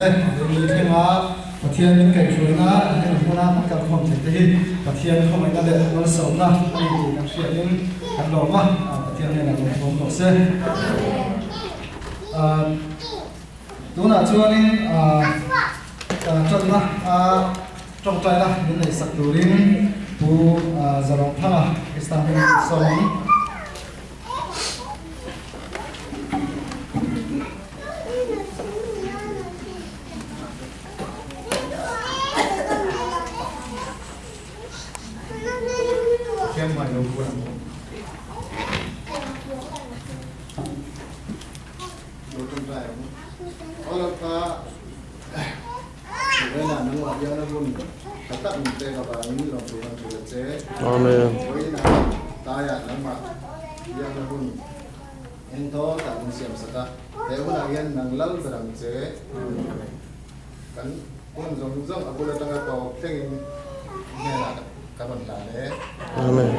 Ni thlenga Pathian min kaihhruaina hemi hmuna kan kalkhawm theih te hi Pathian khawngaihna leh malsawmna a ni tih kan hriatin kan lawm a, Pathian hnenah lawmthawm tawh se. Tunah chuanin tanna tawngtaina min neihsak turin Pu Zarawngthanga Krista hming sawm ang. Pathian hmai lo buai ang aw. Lo tawngtai ang. Aw Lalpa, Vela nangmah hian a hun tha tak min pek avangin lawmtu kan hrilh a che. Amen. Vawiinah taiah nangmah hian a hun engthaw tak min siam sak a. He hunah hian nang lal ber ang che. Kan hun zawng zawng a bul atanga tawp thlengin i hnenah ka rawn hlan e. Amen.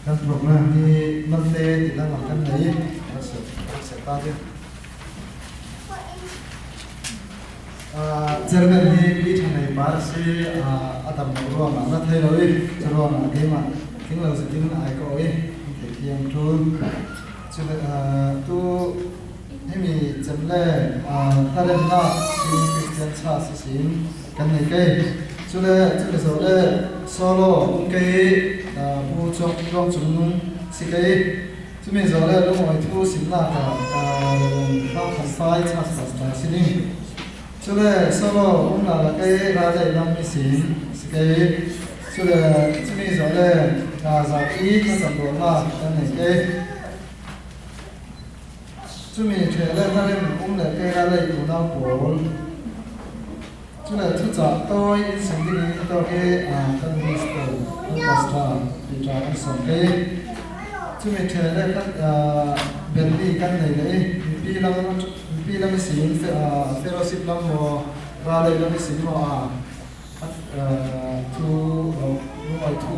Kan program hi Malte tih lamah kan nei a ser ta che. Chairman hi pi tha nei par si a dam loh ruangah na thei lo i chu ruangah keimah tling lo zetin ai ka awih an thei thiam tul. Chu tu Hemi chem le hlaremnak Chin Christian Church si sin kan nei kei. Cule chumi zoh le solo um kei Pu Tluang Cung Nung si kei. Chumi zoh le lungawi thu simnak ah Rev. Hrang Khat Fai Church Pastor si ding. Cule solo um la la kei Ralei lam mi sin si kei. Cule chumi zoh le zapi thlacam ruahnak kan nei kei. Chumi ṭheh le hlarem um le kei a lei unau pawl cu le thucah tawi in sim dingin i tawk i kan minister kan pastor Peter an sawm kei. Chumi ṭheh le Bentley kan nei le i mipi lam mipi lam i sin fellowship lam maw ralei lam i sin maw Thu lungawi thu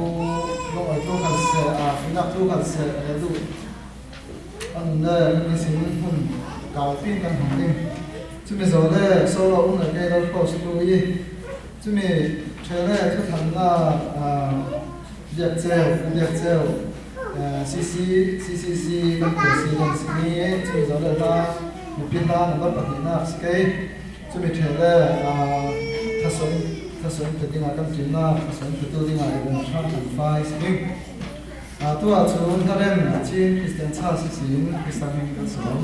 lungawi thu khat seh finak thu khat seh le duh an le mi sin hmun kaupi kan hmang ding. Chumi zo le solo um le kei lo post tu i chumi the le thuthannak biak ceu biak ceu CC CCC kan president si ni chumi zo le hla mipi hla number pahnihnak si kei. Chumi ṭheh le thasawm pe dingah kan ṭimnak, thasawm petu dingah i hrang kan fai si ding. Tu ahcun hlarem Chin Christian Church sin Krista hming kan sawm.